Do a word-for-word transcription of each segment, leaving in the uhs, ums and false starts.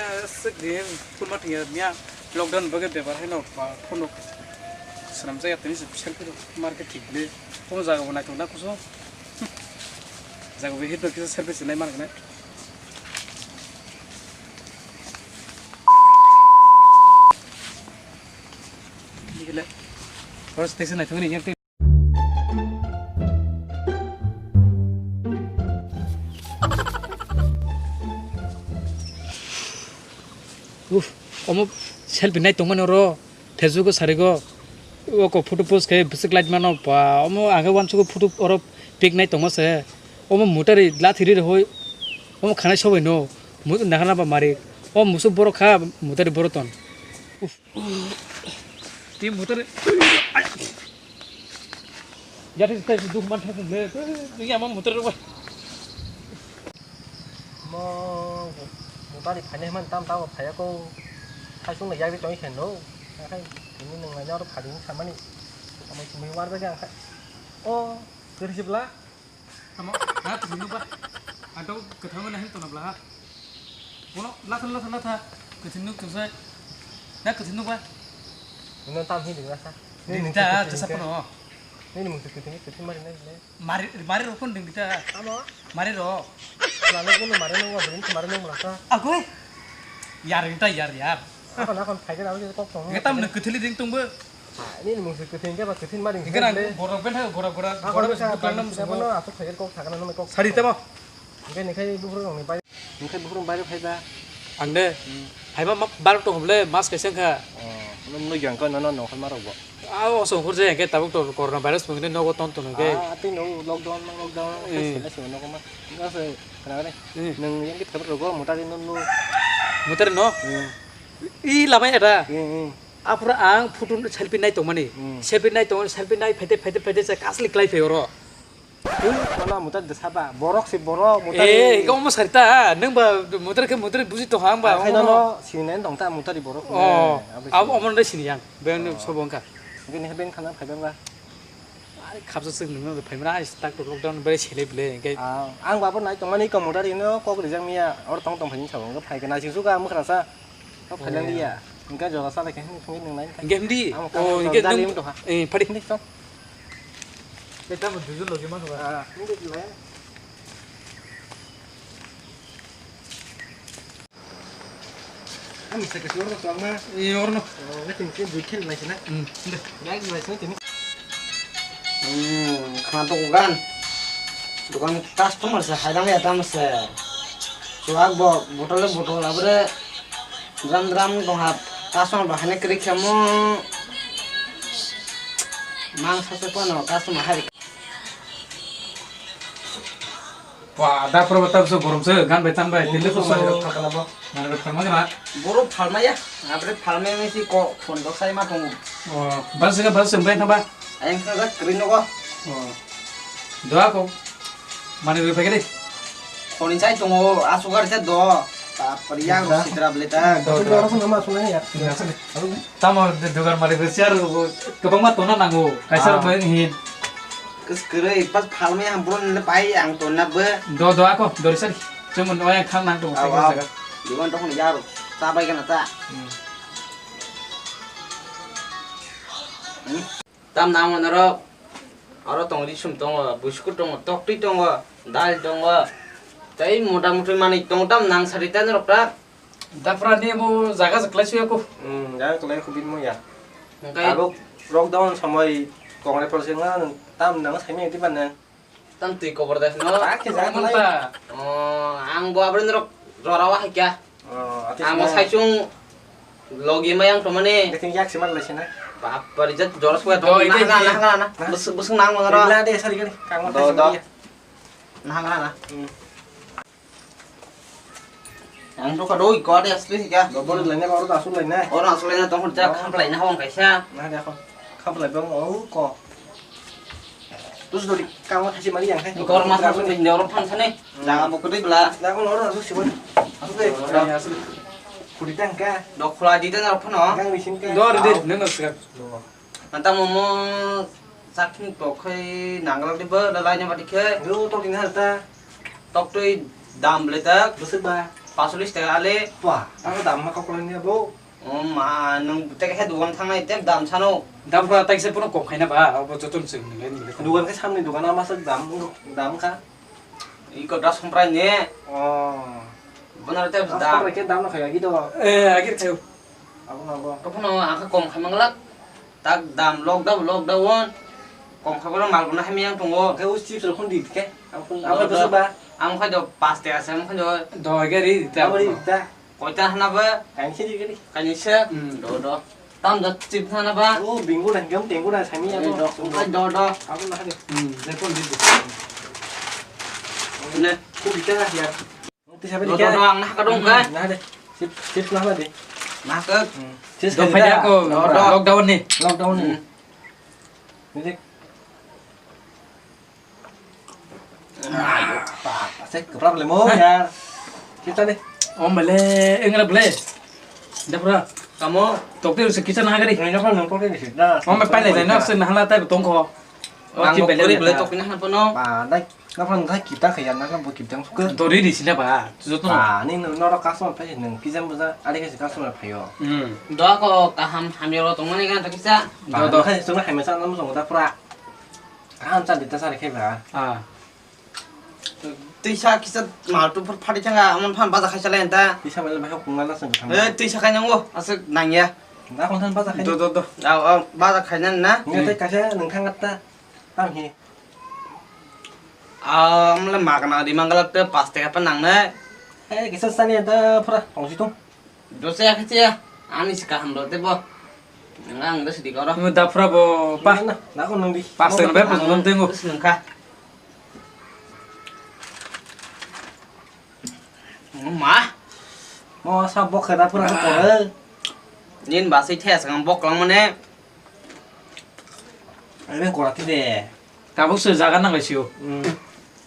Sik di, phone ma thwngya, miya lockdown bagwi bepar haino ba phone rok swnamjak ya, tini se selfie rok market thik le, phone jaga bo naithok na kuso. Jaga bo hit no kisa selfie se nai man kane. Dikile, first text naithok ni yang. Uff, omo selfie nai tongmani oro, Facebook o sarigo, oko photo post khe bwswk like mano, ba, omo ang khe uansukgo photo oro pic nai tongma se, omo mutari lathi ri rw hoi, omo khanai sobai no, mu-, nahana ba mari, o musuk borok kha mutari borok ton. Uff, ti mutari. Yati tei duk man thang le, ngi ama mutar ba. Mo mutari phainai man tam tamo phaiya ko. Thaisung na yagdi tong khe no. Akhai ini nang nanya oro phadi samani. Amo sumui war ba ang khai. O, kiri sibla. Tamo, na kiri nuk ba. Ado kethang na hin to na bla. Bono latha latha latha. Kiri nuk to sai. Na kiri nuk ba. Ino tam hin ding sa. Ding ta, tesa pono. Nini mung se kwthwini kwthwi mari nai le. Mari, mari rok phone ding bita. Amo? Mari rok. Lalo kono mari nang wa, bini mari nang lasa. Ago. Yar bita, yar, yar. Ako na kon phaigen abo kok tong. Nge tam ne kwthwili ding tong bo. Nini mung se kwthwi ke ba kwthwi mari. Nge na gora ben ha, gora, gora. Gora ben sa, duklang nam sa, bono asuk phaigen kok thakana kok. Sari tamo. Hingke ni khai buphuru rok ni bai. Hingke buphuru bai phai ba. Ang de. Hmm. Phai ma bar tong le mas kaisa kha. Oh, nung nung yang ko nono nong khan ma rok bo. Ah, o song khur je hingke tabuk to corona virus mung ne nogo ton ton hingke. Ah, ati no lockdown, lockdown. Hmm. Sila sila nogo ma. Nga se kana re. Hmm. Nung yang kit kabar rogo mutari nung nung. Mutari no? Hmm. I labai ada. Hmm, hmm. Aphuru ang photo selfie nai tongmani. Hmm. Selfie nai tong, selfie nai phaite, phaite, phaite sa kasli klai phai oro. Tun kono mutar de saba, borok se borok mutar. Eh, iko mo sarita, nang ba mutar ke mutar buji to hang ba. Ang khai no sini nang dong ta mutar di borok. Oh, abo omo nang sini yang, beng ni sobo wngkha. Nge ni beng khana phai beng ba. Ari khapsa sik nang phai mra, tak to lockdown bai sele bele, nge. Ah, ang ba bo nai tong mani ko mutar ino kok rijang miya, or tong tong phai ni sabo, nge phai ke nai sing suka mukra sa. Kok phai lang dia. Nge jora sa le ke, nge nang nai. Nge himdi. Oh, nge nung. Eh, phadi. Himdi to. Beta mo duijon logi ma kha ba. Ah, nung de lai. Ami sa ke suar no tuang ma. Iya, orno. Oh, nge ting ke dui ken lai sina. Hmm, de. Lai sina tini. Hmm, khana to gan. Dukan customer se hai dang ya tam se. Chuak bo botol botol abre. Dram dram dong ha, customer ba hane kri khemo. Mang sa se kono customer hari. Wah, da pro bata so gorom se gan bai tang bai. Tile ko so. Mana bai phalma gana. Boro phalma ya. Abre phalma yang si ko phone ko sai ma tongo. Oh, bal se bal se bai thang ba. Ayang kha kri no ko. Oh. Doa ko. Mani bai pagere. Khoni chai tongo, aswk ari se do. Bapre, yang rok sitra bele ta. Do, do. Tamo de dugar mari ko siar ko, kwbangma tona nango. Kaisa rok bai hin. Kwswrwi, pas phalmai ang bro nile pai ang tonna bo. Do, do ako, dori sari. Chumon oyang khang nang tongo. Aw, aw. Dugan tokon yaro. Ta bai gana ta. Hmm. Hmm? Tam nang norok. Oro tongo risum tongo, buskut tongo, toktwi tongo, dal tongo. Tei mota motwi manwi tongo, tam nang sari ta norok ta. Dapra ni bo jaga se klai suya ko. Hmm, jaga klai ko bin mo ya. Hingkai abo lockdown samoi kongre por se nga tam nang sai me di ban. Tam twi kobor das no. Ta khe jaga klai. Oh, ang bo abren rok jora wa hai kya. Oh, ati ang mo sai chung logi ma yang tomane. Beting yak simat lai sina. Bapar jat jora suya to. Na na na na. Bus bus nang mo ro. La de sari gani. Kang mo. Do do. Na na na. Hmm. Ang to ka doi ko de asli ka. Dobor laina ba oro asul laina. Oro asul laina tong ja kham laina hawang kaisa. Na de ko. Kham lai bang o ko. Tus dori kamo thasi mari yang khai. Kor ma sa sun bin oro phan sane. Jaga bo kudui bla. Na ko oro asul sibo. Asul de. Asul. Kudi tang ka. Dok khula di den oro phano. Gang bisin ka. Dor de nang sika. Anta momo sakni tok khai nanglak di ba, la laina mati khe. Yo, tok ding hal ta. Tok tui dam le ta. Bwswk ba? Pasolis taka ale. Wah, ang dam ma kok ni abo. O ma, nung teke he dugan thangnai te dam sano. Dam kha tai se pono kom khaina ba, abo joto ni chwng nung nung. Dugan khe samni dugan ama sak dam, dam kha. Iko da somprai ne. Oh. Bonar te dam. Somprai ke dam no khaya gitu. Eh, agir khayo. Abo no abo. Kopono akha kom khaima glak. Tak dam lockdown, lockdown. Kom khabar mal guna hamya tongo. Ke us chips rokon di ke. Ang khon, ang khon bosa ba. Ang khon do pas te ase, ang khon do. Do ke ri ta. Abo ri ta. Koita hana ba? Kainse di ke ri. Kainse. Hmm. Do, do. Tam da chips hana ba? Oh, bingo dan gam tengo dan sami abo. Do, do, do. Abo na de. Hmm, de kon di. Ne. Ko bita ya. Tisa beri. Do, do, do, ang nah kadung kai. Nah de. Sip, sip nah de. Nah ke. Sis dong kai phai da. Ko do, do. Lockdown ni. Lockdown ni. Hmm. Ni de. Apa sih problem oh ya. Kita de. Om bele, engra bele. Da pura. Kamu. Tokte se kita nah gari. Ini kan nang tokte ni sih. Om bele pai le no se nah la tai tong ko. Ang bele tokte nah pano. Ba dai. Nokphang nokha kita khaya, nokphang bo kita suka. Dori di sila ba, joto no. Ah, ni no, norok customer phai, nung pizza buza, ari kaisa customer phaio. Hmm. Doa ko kaham, hamya ro tongmani gan ta kisa. Do, do. Khai sung hamya sa nam sung ta pura. Kaham sa dita sa rekhe ba. Ah. Tisa kisa mal tu phar phari thanga, amon phan baza khai sala enta. Tisa mele ba kung la sung thang. Eh, tisa khai nango, asuk nangya. Da kon than baza khai. Do, do, do. Au, au, baza khai nan na. Ngai tai kaisa nung thang ta. Tam hi. Amle magna di mangala te pas taka pa nangnai. Eh, kisa sani da pura tongsi tung. Dosa ya khachi ya. Ani si kaham do te bo. Nang da sidi koro. Nung da pura bo pa. Na, na ko nung di. Pas taka be pun tengo. Nung kha. Ma. Mo sa bok kheda pura ko he. Nin ba sai thaya sang bok lang mane. Ai ben kora ti de. Tabuk se jaga nang sio. Hmm.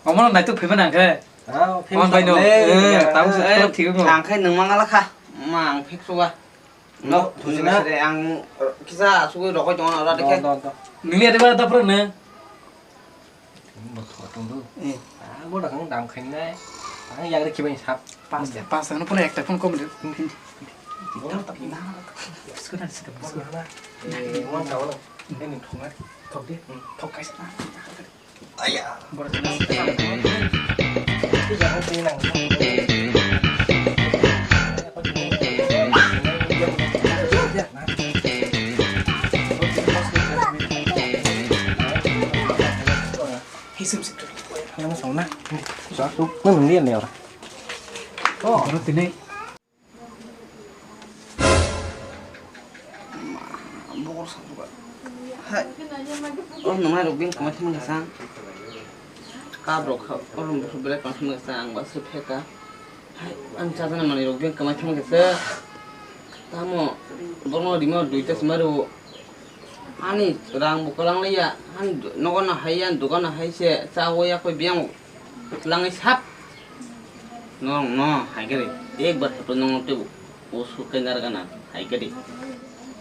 Omo nai to phema nang khe. Ah, phema bai no. Eh, tabuk se thik no. Ang khai nang mangala kha. Ma ang phik suwa. No, thujina. Ang kisa asugwi rokoi tongo ora dekhe. Nini ade ba da pura ne. Bokha tong do. Eh. Ah, boda kang dam khainai. Ang yagre khibai sap. Pas de, pas de, ano pono ekta phone kom de. Boda tak na. Skuna, skuna, skuna. Eh, mon sa wala. Ini thonga. Thok de. Hmm. Thok kaisa na. Aya. Boda. Ini jangan sini nang. Hisum sip. Ano sa na. Sa tu, mo nang lian lian. Oh. Ano tini. Bokor sa tu ba. Hai. Oh, nang mai rok bing kamai thang sa. Kap rok kha, oh, bokor bele kamai thang sa, ang ba se pheka. Hai, ang chajana manwi rok beng kamai thangma khe se. Tamo, borno rima duita se maro. Ani rang bo kwlang laiya. Ani nogo no hai ya, dukan no hai se. Cha o ya koi biyang langwi sap. Nong no hai gari. Ek bar hepro nong te o su kai nar gana hai gari.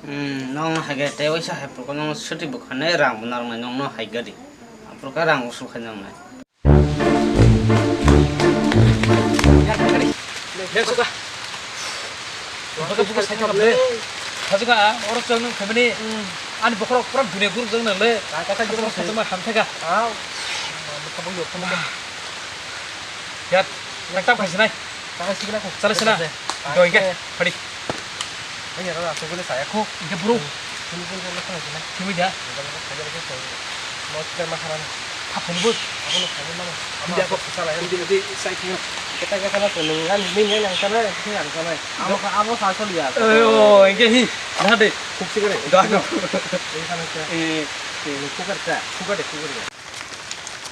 Hmm, nong no hai gari te waisa hepro ko nong suti bo khane rang bo nar nong no hai gari. Apro ka rang o su khai nang nai. Hajuka, oro chwng nung phaimani ani bokhorok pura dunia guru jwng nang le. Kata kata jwng sotoma hamtheka. Yat, nang tam khaisi nai. Chala sina. Doi ke, phadi. Ini adalah aku boleh saya kok. Ini bro. Ini pun kalau kena sini. Sini dia. Mau kita makanan. Apa ni bos? Aku nak kaya mana? Ini aku salah ya. Ini nanti saya kena. Kita kena sana dengan ini yang sana, ini yang sana. Apa apa salah ya? Eh, oh, ini hi. Nah deh. Kuk sih kena. Dah no. Ini sana saya. Eh, eh, kuk kerja. Kuk ada kuk kerja.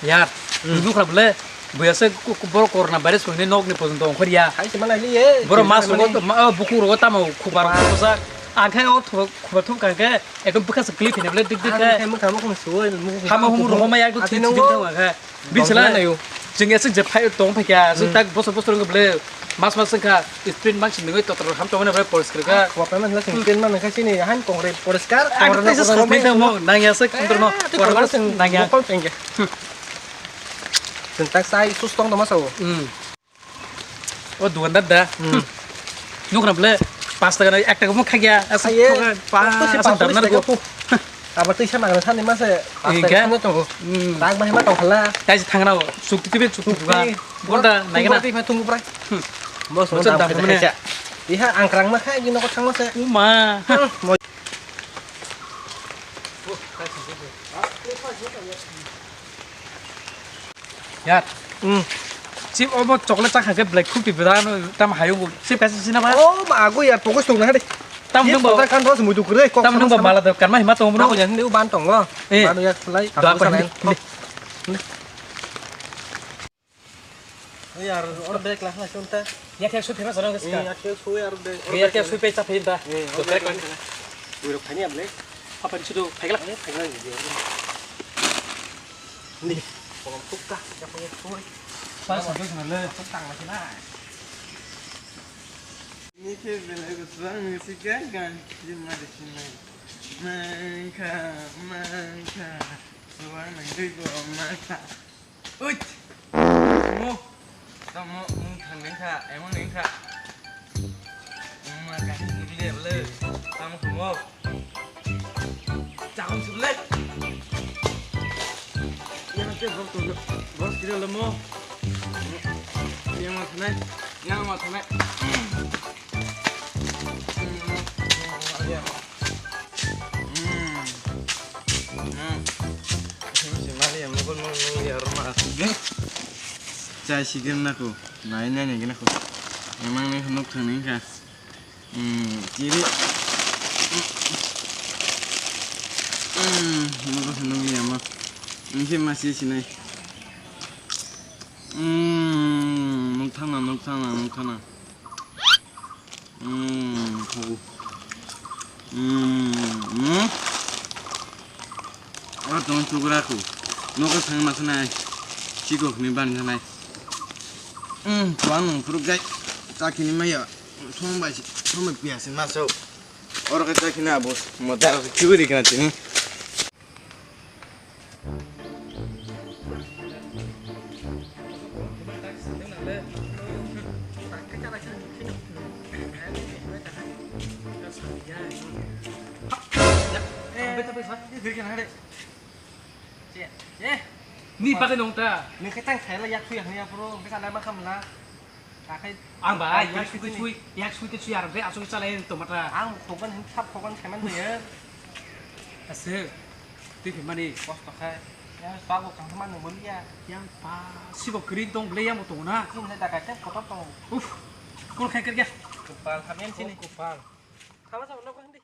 Yar, hmm. Buju khra bole, buya se ku-, ku-, boro corona virus ko hini nok ni pojon dong khor ya. Hai se malai liye. Boro mas rogo, ma, oh, buku rogo tamo khubar ko sa. Ang khai o tho-, khubar thum kang ke, ekdom bukha se clip hini bole dik dik khai. Mukha mukha suwai, mukha. Hama humu rogo ma yak to thik thik thang kha. Bin sala nayo. Jeng ya se je phai tong phai kya, se tak bosor bosor ko bole. Mas mas wngkha, sprint mangsi nungwi totor ham tongmani bai poriskar kha. Khopra man la sing sprint man wngkha sini han kongre poriskar. Ang tei se sokni tamo nangya se kondro no. Nangya. Bokol pengke. Sing tak sai sus tong toma sao. Hmm. O dukandar da. Hmm. Nukra bole pash taka na ek taka mo khagya. Asa Khaye. Thoka, pa, Kok to se asa pangpuli damna se ko. Kok. Aba twi sama gra sani ma se pash taka Hingke? Sani tongo. Hmm. Tak bahai ma tongkhala. Tai se thangna o. Sukti tibe sukti Sukti. Duga. Bonda naigena. Tungbu prai, tungbu prai. Hmm. Bo so Bo so dam dam khe mane. Khaisa. Iha angkrang ma kha gino ko thangma se. Uma. Hmm. Mo- Yar. Hmm. Chip obo chocolate chakha khe black khuk tibi da no tam hayo bo. Chip kaisa sina ba. Oh, ma ago yar, pokos tong na de. Tam nung ba. Tam nung ba mala do karma hima tong bro. Nang yan ni ban tong go. Eh. Ban ya sulai. Dua pa ni. Ni. Oi, yar, or bag la, la, chunta. Ya, khe sui phema sarang Eh, ska. Ya, khe sui, yar, bag, or Ge, ya, bag khe la. Sui pe cha phim ta. Eh, or Dokre bag la, kon. Ui, rok phani, ya, bag. Apa ni sudu, phai gala. Eh, phai gala, ya, ya. Ni, kolom thuk ka, ya, phai sui. Sa, sa, sa, sa, le. Thuk tang, la, sina. Ni khe belai bo suang ni si gan gan, si ma de si ma. Mangkha, mangkha, suang nang dui bo mangkha. Uit! Mo! Tamo mung thang neng kha, emon neng kha. Mung ma kasi ni bile bile. Tamo khumo. Chakam suble. Yang ke bok tu bos kira lemo. Yang ma thanai, yang ma thanai. Hmm. Hmm. Hmm. Hmm. Chai sigin na ko. Nai nai nai gina ko. Emang ni nuk thang neng kha. Hmm, kiri. Hmm, nuk thang neng ya ma. Ini sih masih sini. Hmm, nuk thang na, nuk thang na, nuk thang na. Hmm, khabu. Hmm, hmm. Oro tong chugra khu. Nogo thang ma khanai. Chikok ni ban khanai. Hmm, tuang nung puruk jai. Chakini maya. Thong bai si, thong bai pia si ma so. Oro khe chakini abo. Mo da ko churi kana tini. Ni bagwi nong ta. Ni khe tang khaila yak sui hanya pro, khe sana ma khamla. Akhai ang ba, yak sui sui, yak sui te sui ar be asuk chalai to mata. Ang khogan hin thap khogan khaman de ya. Ase. Twi phimani. Kosto khe. Ya, sabo kang man nang boliya. Yang pa, sibo kring tong ble yang tong na. Kin ne dakai te kotor tong. Uf. Kol khai kerja. Kopal kamian sini. Kopal. Kama sama nok hindi.